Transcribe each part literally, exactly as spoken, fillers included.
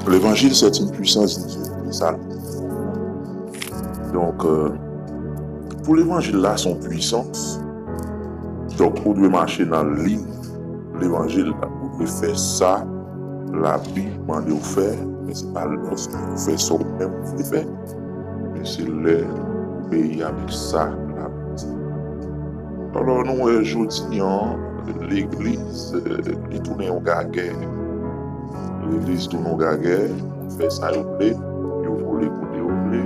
Levanjil, c'est une puissance de Dieu. Se sa l di. Donk, euh, pou levanjil la, se yon pwisans. Donk, ou dwe mache nan liy levanjil la. Ou dwe fè sa Labib mande w fè, men se pa lòske ou fè sa ou menm ou vle fè, men se lè ou obeyi avèk sa Labib di. Alò, nou wè jodi an, legliz, eh, li tounen yon gagè. Legliz tounen yon gagè, moun fè sa yo vle, yo vole kote yo vle,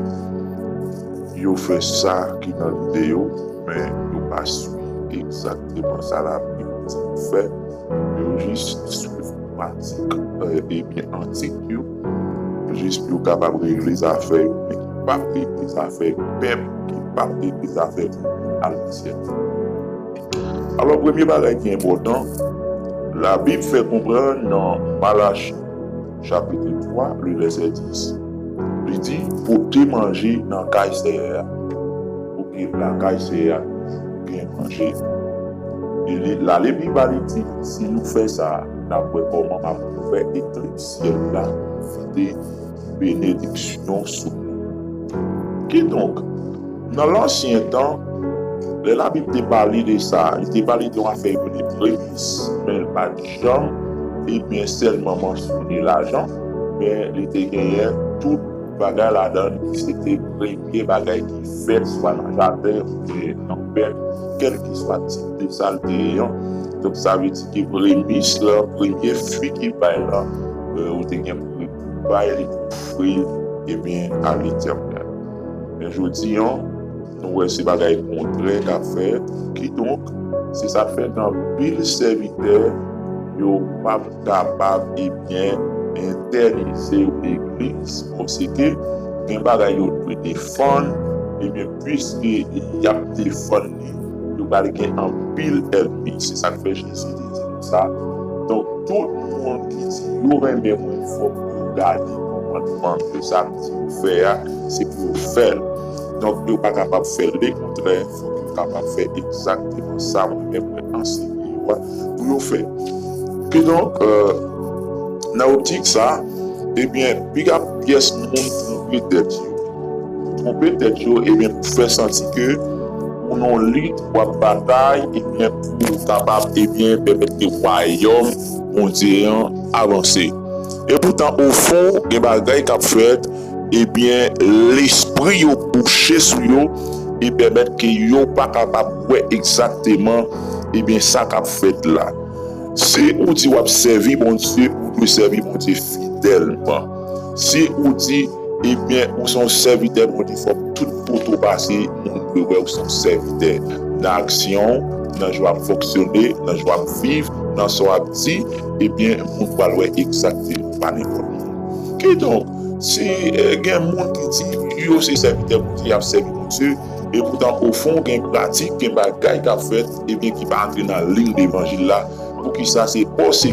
yo fè sa ki nan lide yo, men yo pa swiv egzakteman sa Labib di pou fè. Yo jis swiv pratik, eh, ebyen, antik yo, jis pou yo kapab regle zafè yo, men ki p ap regle zafè pèp, ki p ap regle zafè pou al nan syèl. Alò, premye bagay ki enpòtan, Labib fè konprann nan Malach chapit twa, le vèsè dis, li di, pote manje nan kay Seyè a. Oke, lakay Seyè a, gen manje. E li, la, Labib a li di, si nou fè sa, n ap wè kòman m ap ouvè eklip syèl la, vide benediksyon sou nou. Kidonk, nan lansyen tan, lè Labib te pale de sa, li te pale de yon afè yo rele premis, men l pa t janm, ebyen, sèlman mansyone lajan, men li te genyen tout bagay ladan l ki se te premye bagay ki fèt, swa nan jaden oubyen nan pèp, kèlkeswa tip de sa l te ye an. Donk, sa vle di ke premis lan, premye fwi ki bay lan, eh, ou te gen pou bay li pou ofri l, ebyen, a Letènèl. Men jodi an, nou wè se bagay kontrè k ap fèt. Kidonk, se sa k fè gen anpil sèvitè, yo p ap kapab, ebyen, entènize yon legliz, paske gen bagay yo dwe defann, ebyen, piske y ap defann li, yo pral gen anpil ènmi. Se sa k fè Jezi te di nou sa. Donk, tout moun ki di yo renmen mwen, fòk yo gade kòmandman ke sa m di yo fè a, se pou yo fè l. Donk, yo pa kapab fè lekontrè, fòk yo kapab fè egzakteman sa mwen menm mwen ansenye yo a pou yo fè. Kidonk, euh, nan optik sa, ebyen, piga pyès moun twonpe tèt yo. Twonpe tèt yo, ebyen, pou fè santi ke ou nan yon lit, w ap batay, ebyen, pou w kapab, ebyen, pèmèt ke wayòm Bondye an avanse. Epoutan, ofon, gen bagay k ap fèt, ebyen, lespri yo bouche sou yo, e pèmèt ke yo pa kapab wè egzakteman, ebyen, sa k ap fèt la. Si ou di w ap sèvi Bondye, ou dwe sèvi Bondye fidèlman. Si ou di, ebyen, ou se yon sèvitè Bondye, fòk tout poto pase, moun dwe wè ou se yon sèvitè. Nan aksyon w, nan jan w ap fonksyone, nan jan w ap viv, nan sa w ap di, ebyen, moun pral wè egzakteman, pa nenpòt moun. Kidonk, si, eh, gen moun ki di yo se sèvitè Bondye, y ap sèvi Bondye, epoutan, ofon, gen pratik, gen bagay k ap fèt, ebyen, ki pa antre nan liy levanjil la. Poukisa? Se paske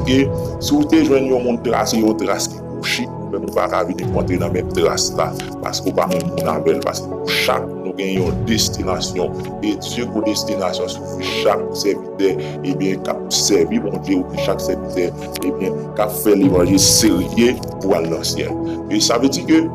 si w te jwenn yon moun trase yon tras ki kouchi, ou menm ou pa ka vin kontre nan menm tras la, paske w pa menm moun avè l, paske nou chak nou gen yon destinasyon, e Dye gon destinasyon sou vi chak sèvitè, ebyen, k ap sèvi Bondye, oubyen chak sèvitè, ebyen, k ap fè levanjil serye pou al nan syèl. E sa vle di ke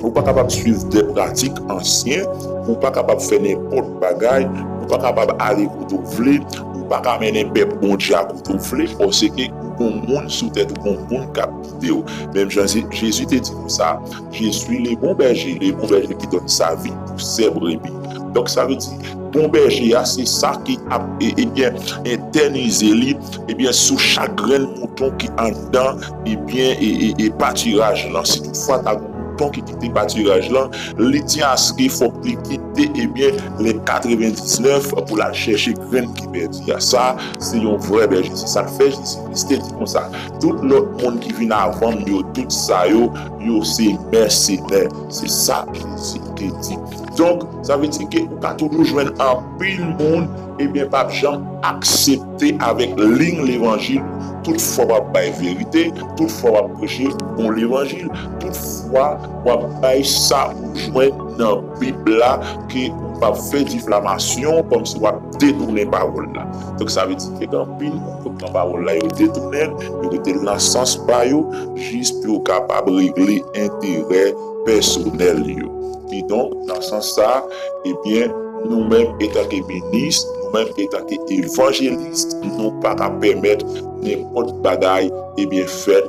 ou pa kapab swiv de pratik ansyen, ou pa kapab fè nenpòt bagay, ou pa kapab ale kote w vle, ou pa ka mennen pèp Bondye a kote w vle, paske ou gon moun sou tèt ou, gon moun k ap gide w. Menm jan Je-, Jezi te di konsa, Je suis le bon berger, le bon berger qui donne sa vie pour ses brebis. Donk, sa vle di, bon bèje a, se sa ki ap, e, ebyen, entènize li, ebyen, sou chak grenn mouton ki anndan, ebyen, e, e, e patiraj lan. Si toutfwa ta gon mouton ki kite patiraj lan, li di aske fòk li kite, ebyen, lè katrevendiznèf pou l al chèche grenn ki pèdi a. Sa, se yon vrè bèje. Se sa k fè Jezi Kris te di konsa, tout lòt moun ki vin avan m yo, tout sa yo, yo se mèsenè. Se sa Jezi te di. Donk, sa vle di ke ou ka toujou jwenn anpil moun, ebyen, p ap janm aksepte avèk liy levanjil. Tout fwa w ap bay verite, tout fwa w ap preche bon levanjil, tout fwa w ap bay sa ou jwenn nan Bib la, ke ou w ap fè diflamasyon, kòmsi w ap detounen pawòl la. Donk, sa vle di ke gen anpil moun yo pran pawòl la, yo detounen l, yo mete l nan sans pa yo, jis pou yo kapab regle enterè pèsonèl yo. Kidonk, nan sans sa, ebyen, nou menm etanke minis, nou menm etanke evanjelis, nou pa ka pèmèt nenpòt bagay, ebyen, fèt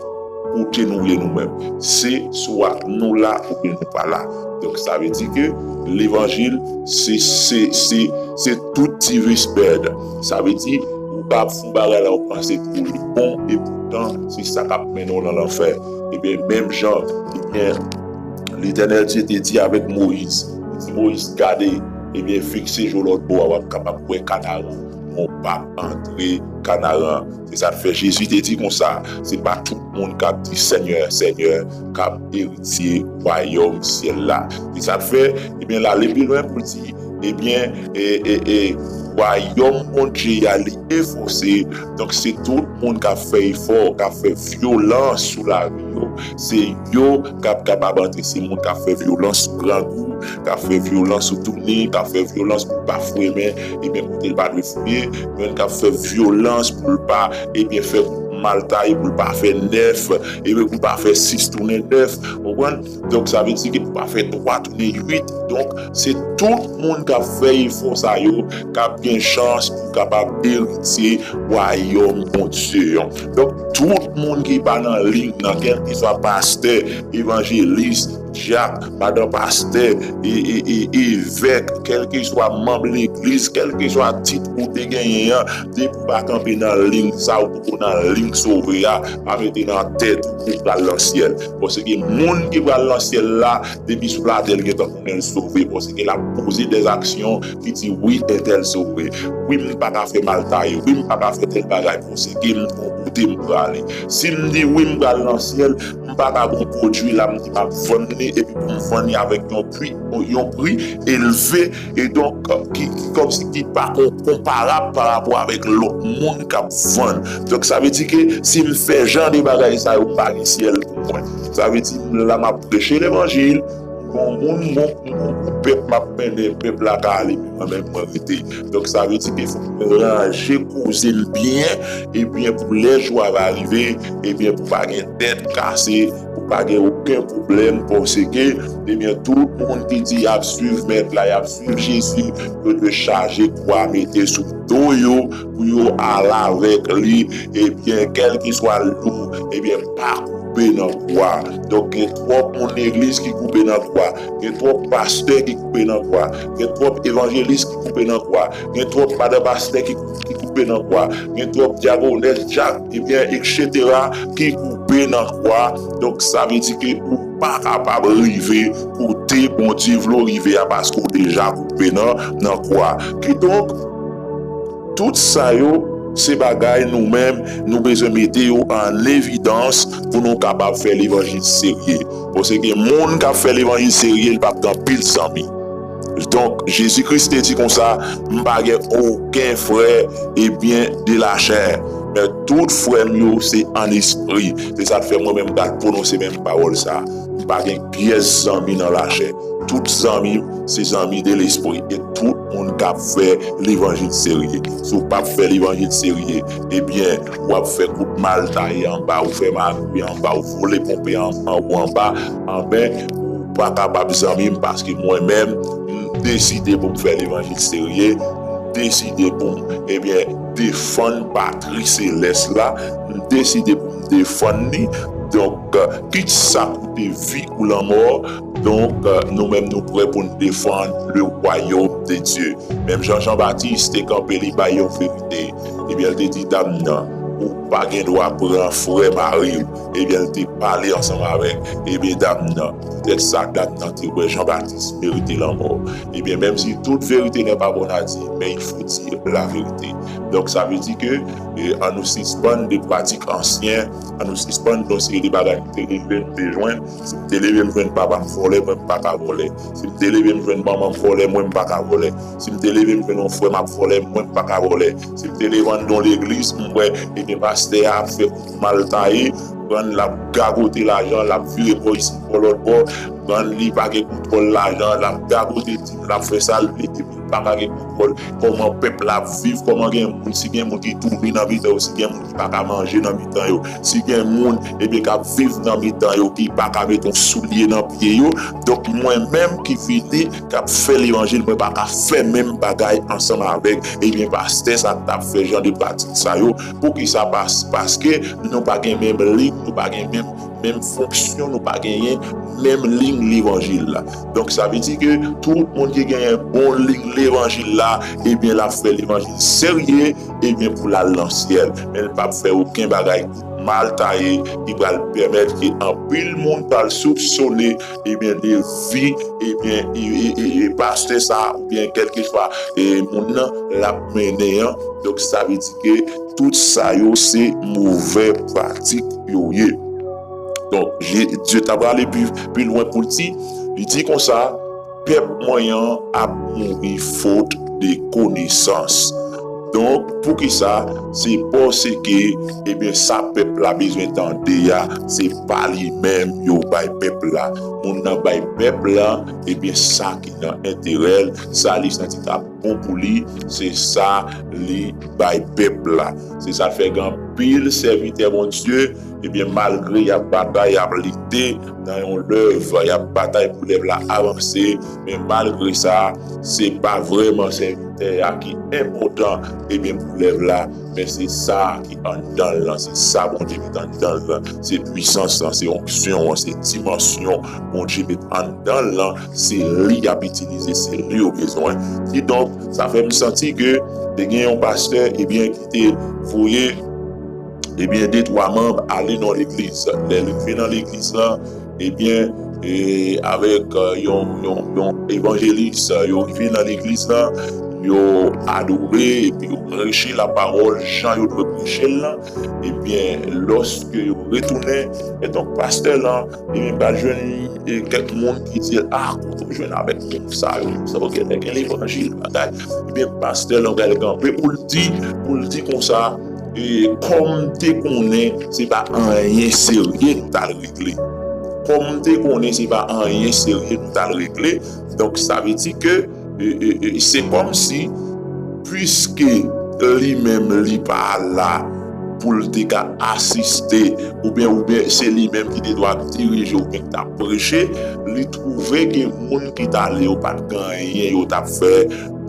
kote nou ye nou menm. Se swa nou la oubyen nou pa la. Donk, sa vle di ke levanjil, se, se, se, se tout ti vespèd. Sa vle di, ou ka ap fè yon bagay la, ou panse ke li bon, e poutan, se sa k ap mennen w nan lanfè. Ebyen, menm jan, ebyen, Letènèl Dye te di avèk Moyiz, li di, Moyiz, gade, ebyen, fikse je w lòt bò a, w ap kapab wè Kanaran, men w p ap antre Kanaran. Se sa k fè Jezi te di konsa, se pa tout moun k ap di, Senyè, Senyè, k ap eritye wayòm syèl la. Se sa k fè, ebyen, l ale pi lwen pou l di, ebyen, e, e, e, wayòm Bondye a, li efòse. Donk, se tout moun k ap fè efò, k ap fè vyolans sou lavi yo. Se yo k ap kapab antre. Se moun k ap fè vyolans sou grangou, k ap fè vyolans sou tounen, k ap fè vyolans pou l pa fouye men, ebyen, kote l pa dwe fouye. Moun k ap fè vyolans pou l pa, ebyen, fè mal taye, pou l pa fè nèf, ebyen, pou l pa fè sis tounen nèf. Ou konprann? Donk, sa vle di ke pou l pa fè twa tounen uit. Donk, se tout moun k ap fè efò sa yo k ap gen chans pou kapab eritye wayòm Bondye an. Donk, tout moun ki pa nan liy nan, kèlkeswa pastè, evanjelis, dyak, madan pastè, e, e, e, evèk, kèlkeswa manm legliz, kèlkeswa tit ou te genyen an, depi w pa kanpe nan liy sa, ou poko nan liy sove a, pa mete nan tèt ou ou pral nan syèl. Paske moun ki pral nan syèl la, depi sou latè, li gentan konnen l sove, paske l ap poze dèzaksyon ki di, wi, entèl sove. Wi, m pa ka fè mal taye. Wi, m pa ka fè tèl bagay, paske m gon kote m prale. Si m di wi, m pral nan syèl, m pa ka gon pwodui la, m di m ap vann li, epi pou m vann li avèk yon pri, yon pri elve, e donk, ki, ki kòmsi ki pa kon-, konparab pa rapò avèk lòt moun k ap vann. Donk, sa vle di ke si m fè jan de bagay sa yo, m pa gen syèl pou mwen. Sa vle di, m la, m ap preche levanjil, gon moun, gon, gon gwoup pèp m ap mennen, pèp la ka ale, men mwen menm mwen rete. Donk, sa vle di ke fòk mwen ranje koze m byen, ebyen, pou lè jou a va rive, ebyen, pou pa gen tèt kase, pou pa gen okenn pwoblèm, paske, ebyen, tout moun ki di y ap swiv Mèt la, y ap swiv Jezi, yo dwe chaje kwa mete sou do yo, pou yo al avèk li, ebyen, kèlkeswa lou, ebyen, pa koupe nan kwa. Donk, gen twòp moun legliz ki koupe nan kwa, gen twòp pastè ki koupe nan kwa, gen twòp evanjelis ki koupe nan kwa, gen twòp madan pastè ki, ki koupe nan kwa, gen twòp dyakonès, dyak, ebyen, etsetera, ki koupe nan kwa. Donk, sa vle di ke ou pa kapab rive kote Bondye vle w rive a, paske w deja koupe nan, nan kwa. Kidonk, tout sa yo, se bagay nou menm, nou bezwen mete yo an evidans pou nou kapab fè levanjil serye. Paske moun k ap fè levanjil serye, li p ap gen anpil zanmi. Donk, Jezi Kris te di konsa, m pa gen okenn frè, ebyen, de lachè. Men tout frè m yo, se an espri. Se sa k fè mwen menm m pral pwononse menm pawòl sa. M pa gen pyès zanmi nan lachè. Tout zanmi m, se zanmi de lespri. E tout moun k ap fè levanjil serye. Si w p ap fè levanjil serye, ebyen, w ap fè kout mal taye anba, ou fè magouy anba, ou vole ponpe an, an ou anba, anben, ou pa kapab zanmi m, paske mwen menm, m deside pou m fè levanjil serye, m deside pou m, ebyen, defann patri selès la, m deside pou m defann li. Donk, kit sa koute vi ou lanmò, donk, nou menm nou prè pou n defann le royaume de Dieu. Menm jan Jan Batis te kanpe, li bay yon verite. Ebyen, l te di dam nan, ou pa gen dwa pran frè mari w. Ebyen, l te pale ansanm avèk, ebyen, dam nan. Poutèt sa, dam nan te wè Jan Batis merite lanmò. Ebyen, menm si tout vérité n'est pas bonne à dire, mais il faut dire la vérité. Donk, sa vle di ke, e, ann nou sispann de pratik ansyen, ann nou sispann de yon seri de bagay nou te leve, nou te jwenn. Si m te leve, m jwenn papa m vòlè, mwen, m pa ka vòlè. Si m te leve, m jwenn manman m vòlè, mwen, m pa ka vòlè. Si m te leve, m jwenn yon frè m ap vòlè, mwen, m pa ka vòlè. Si m te leve anndan yon legliz, m wè, ebyen, pastè a ap fè kout mal taye, Konprann, l ap gagote lajan, l ap vire bò isit, bò lòt bò. Konprann, li pa gen kontwòl lajan, l ap gagote di moun, l ap fè sa l vle, epi li pa ka gen kontwòl kòman pèp la ap viv, kòman gen moun, si gen moun ki touri nan mitan yo, si gen moun ki pa ka manje nan mitan yo, si gen moun, ebyen, k ap viv nan mitan yo, ki pa ka mete yon soulye nan pye yo. Donk, mwen menm ki vini, k ap fè levanjil, mwen pa ka fè menm bagay ansanm avèk, ebyen, pastè sa k t ap fè jan de pratik sa yo. Poukisa? Pas-, paske nou pa gen menm liy, nou pa gen menm, menm fonksyon, nou pa genyen menm liy levanjil la. Donk, sa vle di ke tout moun ki genyen bon liy levanjil la, ebyen, l ap fè levanjil serye, ebyen, pou l al nan syèl. Men l p ap fè okenn bagay ki mal taye, ki pral pèmèt ke anpil moun pral soupsone, ebyen, de vi, ebyen, e, e, e, e pastè sa, oubyen kèlkeswa, e, moun nan, l ap mennen an. Donk, sa vle di ke tout sa yo, se movè pratik yo ye. Donk, Je-, Dye ta prale pi, pi lwen pou l di, li di konsa, pèp mwen an ap mouri fot de konesans. Donk, poukisa? Se paske, ebyen, sa pèp la bezwen tande a, se pa li menm yo bay pèp la. Moun nan bay pèp la, ebyen, sa ki nan enterè l, sa li santi k ap bon pou li, se sa li bay pèp la. Se sa k fè gen anpil sèvitè Bondye, ebyen, malgre y ap batay, y ap lite nan yon lèv, y ap batay pou lèv la avanse, men malgre sa, se pa vrèman sèvitè a ki enpòtan, ebyen, pou lèv la, men se sa ki anndan l lan, se sa Bondye met anndan l lan, se pwisans lan, se onksyon an, se dimansyon Bondye met anndan l lan, se li y ap itilize, se li yo bezwen. Kidonk, sa fè m santi ke te gen yon pastè, ebyen, ki te voye, ebyen, de twa manm ale nan legliz. Lè l rive nan legliz lan, ebyen, e, avèk, e, yon, yon, yon evanjelis, yo rive nan legliz lan, yo adore, epi yo preche lapawòl jan yo dwe preche l lan. Ebyen, lòske yo retounen, e donk pastè lan, ebyen, pral jwenn, e, kèk moun ki di, "A, kote w jwenn avèk moun sa yo, sa yo gen, gen levanjil, bagay." Ebyen, pastè lan pral kanpe pou l di, pou l di konsa, e, kòm m te konnen, se pa anyen serye nou t al regle. Kòm m te konnen, se pa anyen serye nou t al regle. Donk, sa vle di ke, e, e, e, se kòmsi, piske li menm, li pa la pou l te ka asiste, oubyen, oubyen se li menm ki te dwe ap dirije, oubyen ki t ap preche, li twouve gen moun ki t ale, yo pa t gen anyen yo t ap fè,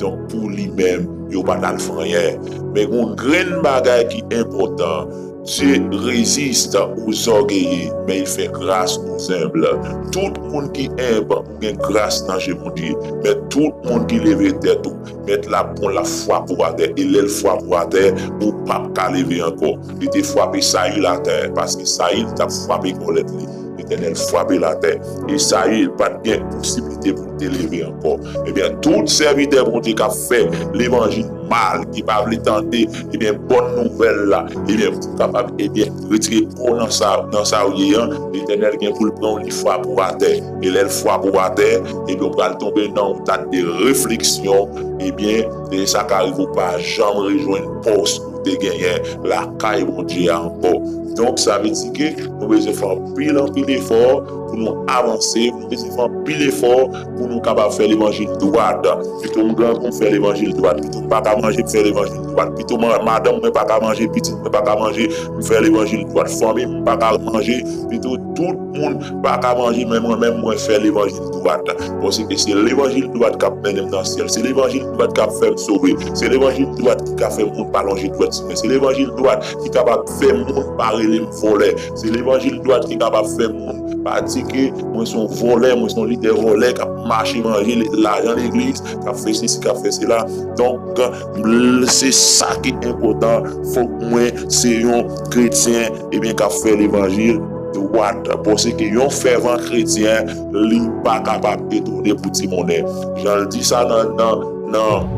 donk pou li menm, yo pa t al fè anyen. Men gen yon grenn bagay ki enpòtan, Dieu résiste aux orgueilleux, mais il fait grâce aux humbles. Tout moun ki enb, ou gen gras nan je Bondye. Men tout moun ki leve tèt ou, Mèt la pran, l ap frape w atè. E lè l frape w atè, ou p ap ka leve ankò. Li te frape Sayil atè, paske Sayil t ap frape kòlèt li. Letènèl frape l atè. E Sayil pa t gen posiblite pou l te leve ankò. Ebyen, tout sèvitè Bondye k ap fè levanjil mal, ki pa vle tande, ebyen, bòn nouvèl la, ebyen, pou kapab, ebyen, retire kò nan sa, nan sa w ye an, Letènèl gen pou l pran w, li frape w atè. E lè l frape w atè, ebyen, ou pral tonbe nan yon ta de refleksyon, ebyen, e sa ka rive ou pa janm rejwenn pòs ou te genyen lakay Bondye a ankò. Donk, sa vle di ke nou bezwen fè anpil, anpil efò pou nou avanse, nou bezwen fè anpil efò pou nou kapab fè levanjil dwat. Pito m grangou, m fè levanjil dwat. Pito m pa ka manje, m fè levanjil dwat. Pito ma-, madanm mwen pa ka manje, pitit mwen pa ka manje, m fè levanjil dwat. Fanmi m pa ka manje, pito tout moun pa ka manje, men mwen menm, mwen fè levanjil dwat. Paske se levanjil dwat k ap mennen m nan syèl. Se levanjil dwat k ap fè m sove. Se levanjil dwat ki ka fè moun pa lonje dwèt sou mwen. Se levanjil dwat ki kapab fè moun pa rele m vòlè. Se levanjil dwat ki kapab fè moun pa di ke mwen se yon vòlè, mwen se yon lidè vòlè k ap mache manje le-, lajan legliz, k ap fè sesi, k ap fè sela. Donk, l-, se sa ki enpòtan. Fòk mwen se yon kretyen, ebyen, k ap fè levanjil dwat. Paske yon fèvan kretyen, li pa kapab etone pou ti monnen. Jan l di sa nan, nan, nan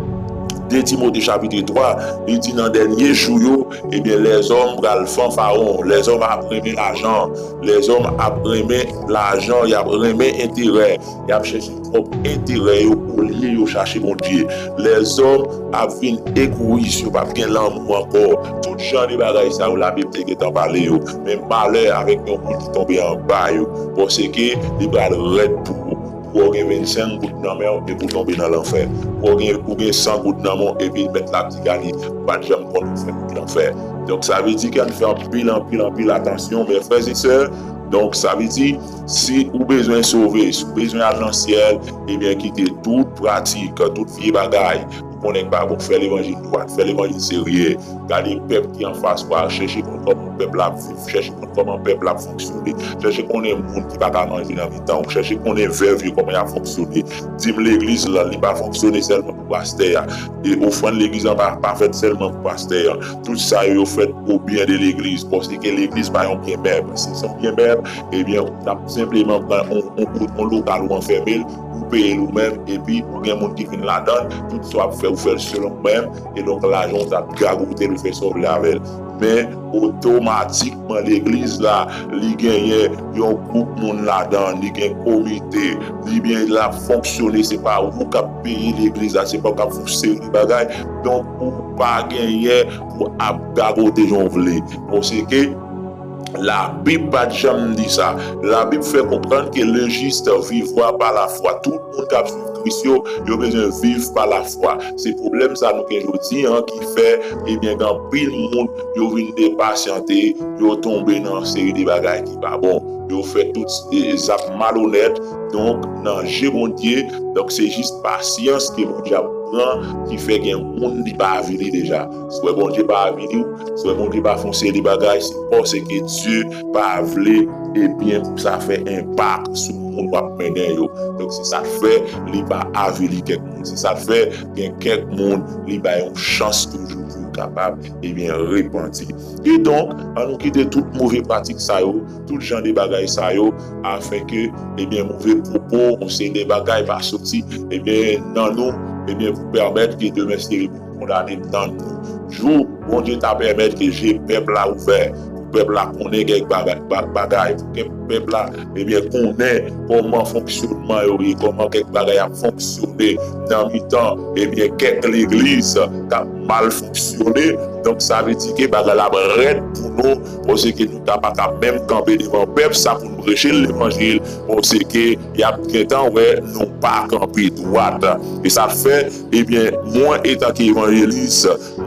de Timote chapit twa, li di nan dènye jou yo, Ebyen, lèzòm pral fanfaron, lèzòm ap renmen lajan, lèzòm ap renmen lajan, y ap renmen enterè, y ap chèche pwòp enterè yo olye yo chache Bondye. Lèzòm ap vin egoyis, yo p ap gen lanmou ankò. Tout jan de bagay sa yo Labib te gentan pale yo. Men malè avèk yon moun ki tonbe anba yo, paske li pral rèd pou ou. Pou w gen vennsenk goud nan men w epi w tonbe nan lanfè. Pou w gen, ou gen san goud nan men w epi mèt la ap di gade, ou pa t janm konn ou fè goud lanfè. Donk, sa vle di ke n fè anpil, anpil, anpil atansyon, men frè e sè. Donk, sa vle di, si ou bezwen sove, si ou bezwen al nan syèl, ebyen, kite tout pratik, tout vye bagay ou konnen k pa bon. Fè levanjil dwat, fè levanjil serye. Gade pèp ki anfas ou a, chèche konn kòman pèp la ap viv, chèche konn kòman pèp la ap fonksyone, chèche konnen moun ki pa ka manje nan mitan w, chèche konnen vèv yo kòman y ap fonksyone. Dim legliz lan, li pa fonksyone sèlman pou pastè a. E ofrann legliz lan pa, pa fèt sèlman pou pastè a. Tout sa yo, yo fèt o byen de legliz, paske legliz pa yon byen mèb. Si se yon byen mèb, ebyen, w ap senpleman pran yon, yon, yon lokal ou anfème l, ou peye l ou menm, epi ou gen moun ki vin ladan l, tout sa w ap fè, ou fè l selon ou menm, e donk lajan w t ap gagote l, ou fè sa w vle avè l. Men otomatikman legliz la, li genyen yon gwoup moun ladan, li gen komite, li byen l ap fonksyone, se pa ou k ap peye legliz la, se pa ou k ap fè yon seri de bagay. Donk ou pa genyen pou ap gagote jan w vle. Paske Labib pa t janm di sa. Labib fè konprann ke le juste vivra par la foi. Tout moun k ap swiv Kris yo, yo bezwen viv pa lafwa. Se pwoblèm sa nou gen jodi an ki fè, ebyen, gen anpil moun, yo vin depasyante, yo tonbe nan yon seri de bagay ki pa bon. Yo fè tout, e, zak malonèt. Donk, nan je Bondye, donk, se jis pasyans ke Bondye ap pran ki fè gen moun li pa avili deja. Si w wè Bondye pa avili w, si w wè Bondye pa fè yon seri de bagay, se paske Dye pa vle, ebyen, pou sa fè enpak sou moun w ap mennen yo. Donk, se sa k fè li pa avili kèk moun. Se sa k fè gen kèk moun, li ba yo yon chans toujou pou yo kapab, ebyen, repanti. Kidonk, ann nou kite tout move pratik sa yo, tout jan de bagay sa yo, afenke, ebyen, move pwopo, yon seri de bagay pa soti, ebyen, nan nou, ebyen, pou pèmèt ke demen se kondane nan nou. Jou Bondye ta pèmèt ke je pèp la ouvè, pou pèp la konnen kèk bagay, ba-, bagay, pou kèk pèp la, ebyen, konnen kòman fonksyonman yo ye, kòman kèk bagay ap fonksyone nan mitan, ebyen, kèk legliz k ap mal fonksyone. Donk, sa vle di ke bagay la ap rèd pou nou, paske nou ta pa ka menm kanpe devan pèp sa pou nou preche levanjil, paske y ap gentan wè nou pa kanpe dwat. E sa fè, ebyen, mwen, etanke evanjelis,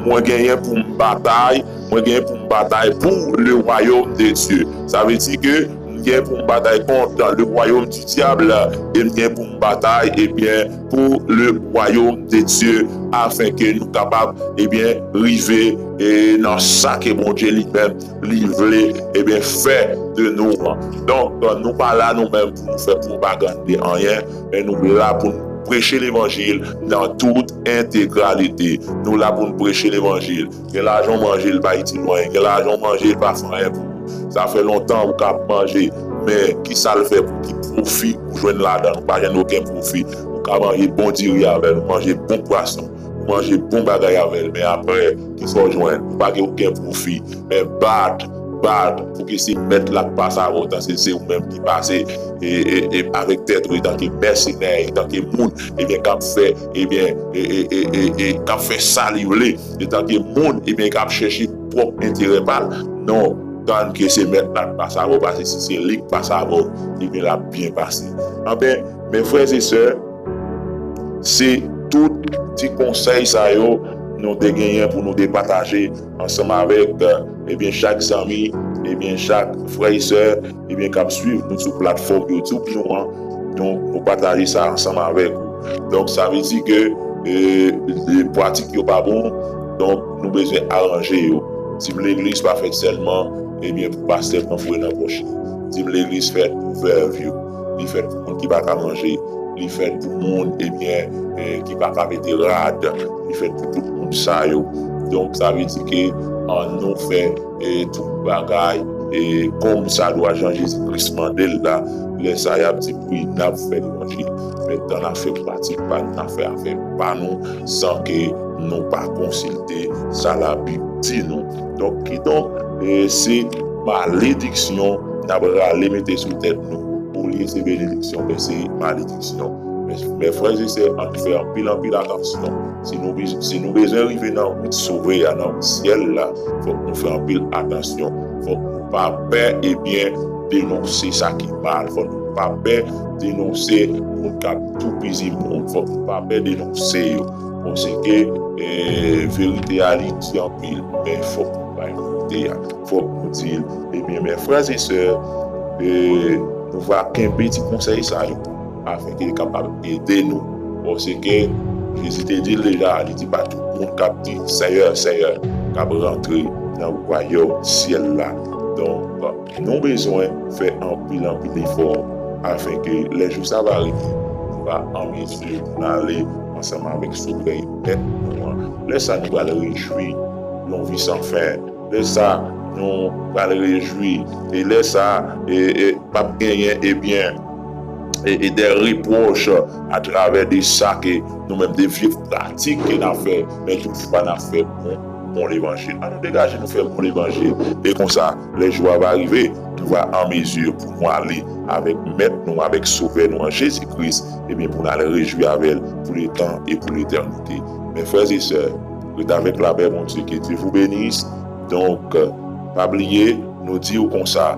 mwen genyen pou m batay, mwen genyen pou m batay pour le royaume de Dieu. Sa vle di ke m genyen pou m batay kont le royaume du diable, e m genyen pou m batay, ebyen, pour le royaume de Dieu, afenke nou kapab, ebyen, rive, e, nan sa ke Bondye li menm li vle, ebyen, fè de nou an. Donk, nou pa la nou menm pou nou fè pwopagann de anyen, men nou la pou nou preche levanjil nan tout entegralite. Nou la pou nou preche levanjil. Gen lajan w manje, l pa itil w anyen. Gen lajan w manje, l pa fè anyen pou ou. Sa fè lontan ou ka ap manje, men ki sa l fè pou ki pwofi ou jwenn ladan l? Ou pa jwenn okenn pwofi. Ou ka manje bon diri avè l, ou manje bon pwason, ou manje bon bagay avè l, men apre, ki sa w jwenn? Ou pa gen okenn pwofi. Men bat, bat, pou ke se mèt la k pase avè w, tanke se ou menm ki pase, e, e, e, avèk tèt ou, etanke mèsenè, etanke moun, ebyen, k ap fè, ebyen, e, e, e, e, e, k ap fè sa li vle, etanke moun, ebyen, k ap chèche pwòp enterè pa l. Non, tann ke se mèt la k pase avè w, paske si se li k pase avè w, ebyen, l ap byen pase. Anben, men frè e sè, se tout ti konsèy sa yo nou te genyen pou nou te pataje ansanm avèk, ebyen, chak zanmi, ebyen, chak frè e sè, ebyen, k ap swiv nou sou platfòm YouTube nou an. Donk, nou pataje sa ansanm avèk ou. Donk, sa vle di ke, e, e, pratik yo pa bon. Donk, nou bezwen aranje yo. Dim legliz pa fèt sèlman, ebyen, pou pastè pran foure nan pòch li. Dim legliz fèt pou vèv yo. Li fèt pou moun ki pa ka manje. Li fèt pou moun, ebyen, e, ki pa ka mete rad. Li fèt pou tout moun sa yo. Donk, sa vle di ke ann nou fè, e, tout bagay, e, kòm sa dwa, jan Jezi Kris mande l la. Lè sa y ap di, wi, n ap fè levanjil, men tan n ap fè pratik pa nou, n ap fè afè pa nou, san ke nou pa konsilte sa Labib di nou. Donk, kidonk, e, se malediksyon n ap rale mete sou tèt nou. Olye se benediksyon, men se malediksyon. Men, men frè e sè, ann fè anpil, anpil atansyon. Si nou, si nou bezwen rive nan wout sove a, nan wout syèl la, fòk nou fè anpil atansyon. Fòk nou pa pè, ebyen, denonse sa ki mal. Fòk nou pa pè denonse moun k ap toupizi moun. Fòk nou pa pè denonse yo. Paske, e, verite a, li di anpil, men fòk nou bay verite a. Fòk nou di l. Ebyen, men frè e sè, e, nou va kenbe ti konsèy sa yo afin ke li kapab ede nou. Paske Jezi te di l deja, li di pa tout moun k ap di, Seyè, Seyè, k ap rantre nan wayòm syèl la. Donk, nou bezwen fè anpil, anpil efò afin ke lè jou sa va rive, nou va an mezi pou n ale ansanm avèk Sovè e Mèt nou an. Lè sa, nou pral rejwi yon vi san fen. Lè sa, nou pral rejwi. E lè sa, e, e, p ap genyen, ebyen, e, e de repwòch atravè de sa ke nou menm, de vye pratik ke n ap fè, men toujou pa n ap fè bon, bon levanjil. Ann nou degaje nou fè bon levanjil. E konsa, lè jou a va rive, nou va an mezi pou nou ale avèk Mèt nou, avèk Sovè nou an, Jezi Kris, ebyen, pou n al rejwi avè l pou letan e pou letènite. Men frè e sè, ret avèk lapè Bondye, ke Dye vou benis. Donk, pa bliye, nou di w konsa,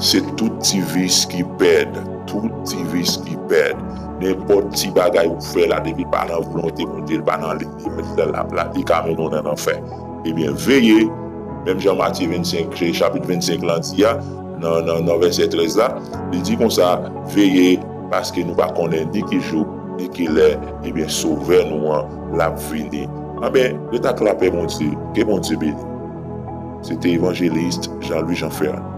se tout ti vis ki pèd, tout ti vis ki pèd. Nenpòt ti bagay ou fè la, depi l pa nan volonte Bondye, l pa nan liy li, la, la, la, li ka mennen w nan lanfè. Ebyen, veye, menm jan Matye vennsenk, chapit vennsenk lan di a, nan, nan, nan vèsè trèz la, li di konsa, veye, paske nou pa konnen ni ki jou, ni ki lè, ebyen, Sovè nou an, l ap vini. Anben, ret ak lapè Bondye, ke Bondye beni. Se te evanjelis Jean Louis Jean Ferland.